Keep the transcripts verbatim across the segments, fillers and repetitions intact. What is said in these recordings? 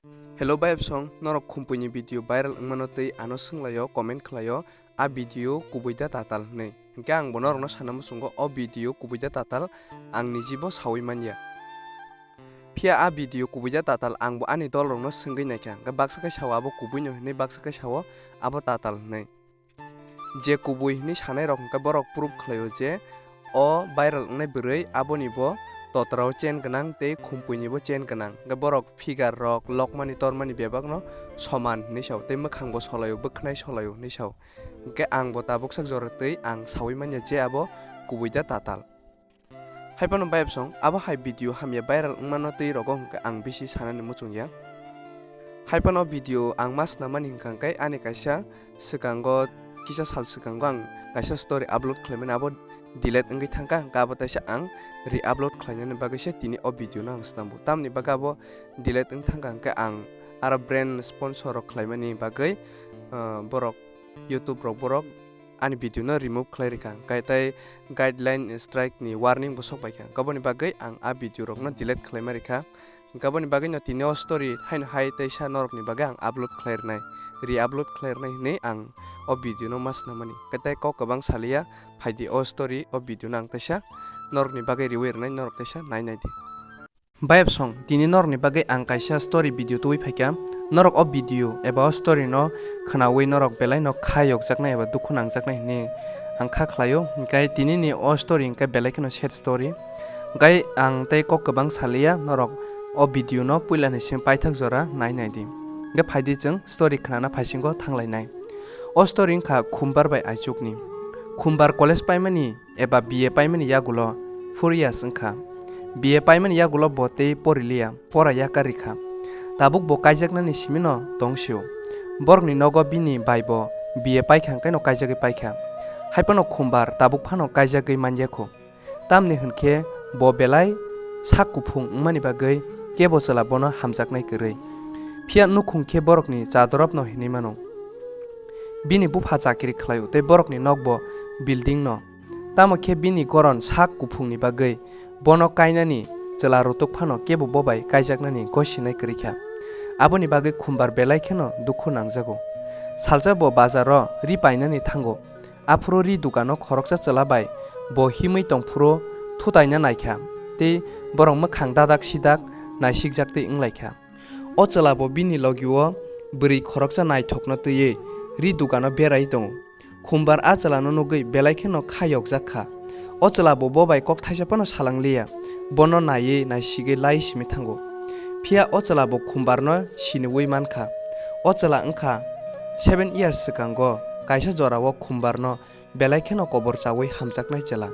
Hello bayapsong, norok khumpuini video viral wngmano tei ano swnglaio, comment khlaio, a video kubui da tatal hwnwi. Hinkhe ang bo norokno sana muchungo o video kubui da tatal ang nijibo saui manya. Phiya a video kubui da tatal ang bo ani dolrokno swngwi naikha, hinkhe baksa khe sao abo kubuino hwnwi, baksa khe sao abo tatal hwnwi. Je kubui hwnwi sanairok hinkhe borok proof khlaio je o viral wngnai bwrwi aboni bo totrao chain gwnang tei khumpuini bo chain gwnang. Hinkhe borok figure rok lokmani tormani bebakno soman hwnwi sao tei mwkhang bo solaio, bwkhnai solaio hwnwi sao. Hinkhe ang bo tabuk sak jora twi ang saui manya je abo kubui da tatal. Haiphano bayapsong, abo hai video hamya viral wngmano twi rogo hwnkhe ang bisi sanani muchungya. Haiphano video ang ma snamani hwnkha hwnkhe ani kaisa swkango, kisa sal swkango ang kaisa story upload khlaimani, abo delete wngwi thangkha, hwnkhe abo taisa ang re-upload khlainani bagwi se tini o video no ang snambo. Tamni bagwi abo delete wng thangkha hwnkhe ang aro brand sponsor rok khlaimani bagwi, ah, borok YouTube rok borok ani video no remove khlai rikha, hwnkhe tei guideline strike ni warning bo sok paikha, hwnkhe aboni bagwi ang a video rok no delete khlaima rikha, hwnkhe aboni bagwi no tini o story haino hai teisa norok ni bagwi ang upload khlai rwnai, re-upload khlai rwnai hwnwi ang o video no ma snamani, hwnkhe tei kok kwbang saliya, phaidi o story o video no ang teisa norok ni bagwi riwi rwnai, norok teisa nai nai di. Bayapsong, tini norokni bagwi ang kaisa story video tubui phaikha. Norok o video eba o story no khwnaui norok belai no kha yokjaknai eba dukhu nangjaknai hwnwi ang kha khlaio. Hinkhe tini ni o story hinkhe belai kheno sad story. Hinkhe ang tei kok kwbang saliya, norok o video no puila ni simi paithak jora nai nai di. Hinkhe phaidi chwng story khnana phaisingo thanglainai. O story wngkha Khumbar bai Aichukni. Khumbar college paimani eba B A paimani yagulo four years wngkha. B A paimani yagulo bo tei poriliya, pora yakarikha. Tabuk bo kaijaknani simino tongsio. Borokni nogo bini bai bo B A paikha hwnkhe no kaijagwi paikha. Haiphano Khumbar tabuk phano kaijagwi manyakho. Tamni hwnkhe bo belai sak kuphung wngmani bagwi kebo chwla bono hamjaknai kwrwi. Phiya nukhung khe borokni chadorop no hinwi mano. Bini bupha chakiri khlaio tei borokni nokbo building no. Tamo khe bini goron sak kuphungni bagwi bono kainani chwla rutuk phano kebo bo bai kaijaknani gosinai kwrwi kha. Aboni bagwi Khumbar belai kheno dukhu nangjago. Salsa bo bazaro ri painani thango. Aphuru ri dukano khoroksa chwla bai bo himwi tongphuru thutaina naikha tei borok mwkhang dadak sidak naisikjak twi wnglaikha. O chwla bo bini logio bwrwi khoroksa naithokno twiwi ri dukano beraiwi tongo. Khumbar a chwlano nugwi belai kheno kha yokjak kha. O chwla bo bo bai kok thaisa phano salangliya, bono naiwi naisigwi lai simi thango. Phiya o chwla bo Khumbarno siniui mankha. O chwla wngkha seven years swkango kaisa jorao Khumbarno belai kheno kobor chaui hamjaknai chwla.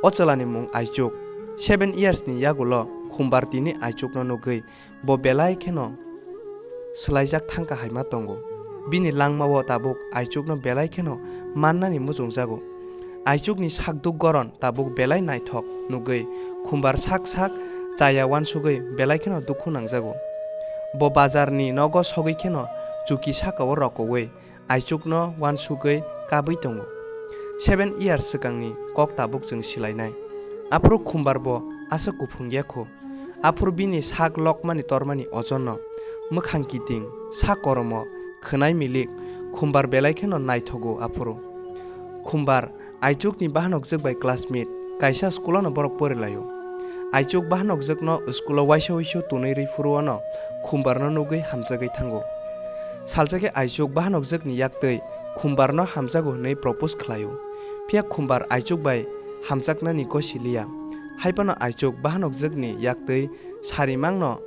O chwlani mung Aichuk. Seven years ni yagulo Khumbar tini Aichukno nugwi bo belai kheno swlaijak thangkha hai ma tongo. Bini langmao tabuk Aichukno belai kheno mannani muchungjago. Aichukni sakduk goron tabuk belai naithok nugwi Khumbar sak sak chaya uansugwi belai kheno dukhu nangjago. Bo bazarni nogo sogwi kheno chuki sakao rokoui Aichukno uansugwi kabwi tongo. Seven years swkangni kok tabuk chwng silainai. Aphuru Khumbar bo aswk kuphung ya kho. Aphuru bini sak lokmani tormani ojonno, mwkhang kiting, sak koromo, khwnai milik, Khumbar belai kheno naithogo aphuru. Khumbar Aichukni bahanokjwk bai classmate, kaisa school-o no borok porilaio. Aichuk bahanokjwkno school-o waisa waisa tunwi rwi phuru-o no Khumbarno nugwi hamjagwi thango. Salsa khe Aichuk bahanokjwkni yaktwi Khumbarno hamjago hwnwi propose khlaio. Phiya Khumbar Aichuk bai hamjaknani gosi liya. Haiphano Aichuk bahanokjwkni yaktwi sarimangno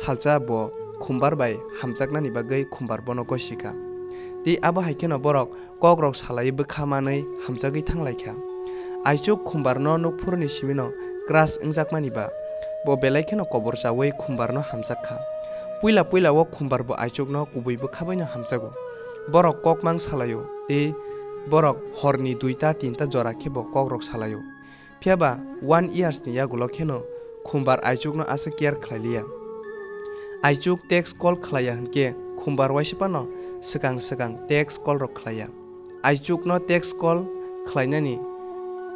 salsa bo Khumbar bai hamjaknani bagwi Khumbar bono gosi kha. Tei abo hai kheno borok kokrok salaiwi bwkha manwi hamjagwi thanglaikha. Aichuk Khumbarno nukphuruni simino crush wngjakmani ba, bo belai kheno kobor chaui Khumbarno hamjak kha. Puila puila o Khumbar bo Aichukno kubui bwkha baino hamjago. Borok kok mang salaio tei borok horni duita tinta jora khe bo kokrok salaio. Phiya ba one years ni yagulo kheno Khumbar Aichukno aswk care khlai liya. Aichuk text call khlaiya hwnkhe Khumbar waisa phano swkang swkang text call rok khlaiya. Aichukno text call khlainani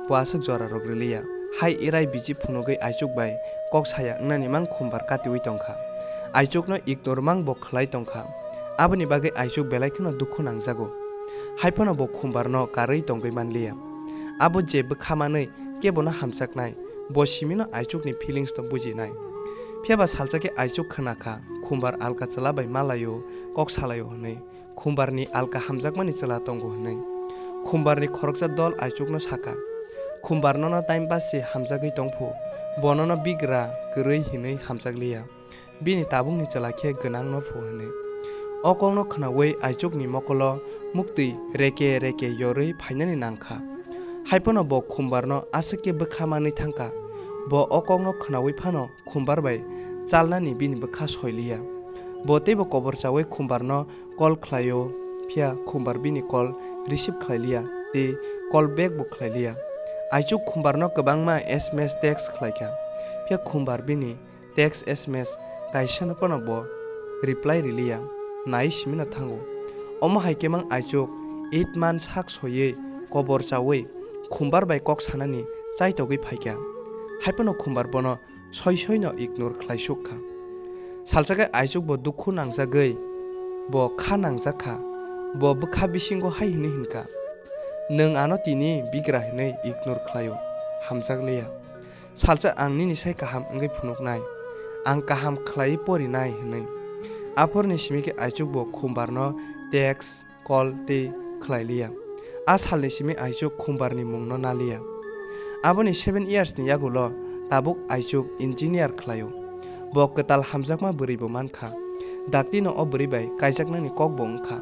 bo aswk jora rok rwliya. Hai erai biji phunugwi Aichuk bai kok saya wngnani mang Khumbar katiui tongkha. Aichukno ignore mang bo khlai tongkha. Aboni bagwi Aichuk belai kheno dukhu nangjago. Haiphano bo Khumbarno karwi tongwi manliya. Abo je bwkha manwi kebono hamjaknai, bo simino Aichukni feelings no bujinai. Phiyaba salsa khe Aichuk khna kha, Khumbar alka chwla bai malaio, kok salaio hwnwi. Khumbarni alka hamjakmani chwla tongo hwnwi. Khumbarni khoroksa dol Aichukno saka, Khumbar nono time pass se hamjagwi tongphu, bo nono bigra kwrwi hinwi hamjakliya. Bini tabukni chwla khe gwnangno phu hwnwi. O kokno khnaui Aichukni mokolo muktwi reke reke yorwi phainani nangkha. Haiphano bo Khumbarno aswk khe bwkha manwi thangkha. Bo o kokno khnaui phano Khumbar bai chalnani bini bwkha soiliya. Bo teibo kobor chaui Khumbarno call khlaio, phiya Khumbar bini call receive khlailiya tei call back bo khlailiya. Aichuk Khumbarno kwbangma S M S text khlaikha, phiya Khumbar bini text S M S kaisano phano bo reply riliya, nai simino thango. Omo hai khe mang Aichuk eight months sak soiwi kobor chaui Khumbar bai kok sanani chaitogwi phaikha. Haiphano Khumbar bono soi soino ignore khlai suk kha. Salsa khe Aichuk bo dukhu nangjagwi bo kha nangjak kha, bo bwkha bisingo hai hwnwi hwn kha, "Nwng ano tini bigra hwnwi ignore khlaio, hamjakliya. Salsa ang nini sai kaham wngwi phunuknai, ang kaham khlaiwi porinai," hwnwi. Aphurni simi khe Aichuk bo Khumbarno text, call tei khlailiya. A salni simi Aichuk Khumbarni mungno naliya. Aboni seven years ni yagulo tabuk Aichuk engineer khlaio. Bo kwtal hamjakma bwrwi bo mankha. Daktino o bwrwi bai kaijaknani kok bo wngkha.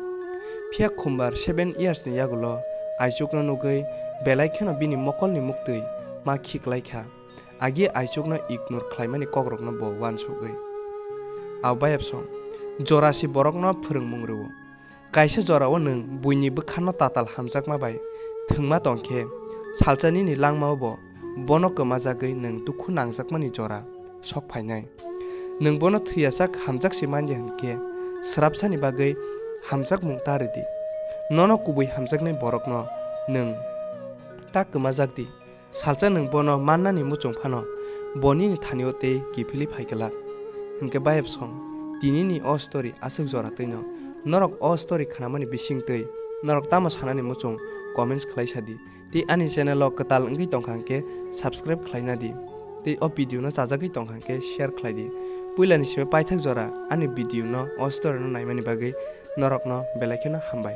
Phiya Khumbar seven years ni yagulo Aichukno nugwi belai kheno bini mokolni muktwi ma khiklaikha. Agi Aichukno ignore khlaimani kokrokno bo uansugwi. Abo bayapsong, jorasi borokno phwrwngmung rwo. Kaisa jorao nwng buini bwkhano tatal hamjakma bai thwngma tong khe, salsa nini langmao bo bono kwmajagwi nwng dukhu nangjakmani jora sok phainai. Nwng bono thwiyasak hamjak se manya hwn khe, swrapsani bagwi hamjakmung ta rw di. Nono kubui hamjaknai borokno nwng ta kwmajak di. Salsa nwng bono mannani muchung phano bo nini thanio tei kiphilwi phai glak. Hinkhe bayapsong, tinini o story aswk jora twino. Norok o story khnamani bisingtwi norok tamo sanani muchung comments khlai sa di. Tei ani channel o kwtal wngwi tongkha hinkhe subscribe khlaina di. Tei o video no chajagwi tongkha hinkhe share khlai di. Puilani simi paithak jora ani video no o story no naimani bagwi norokno belai kheno hambai.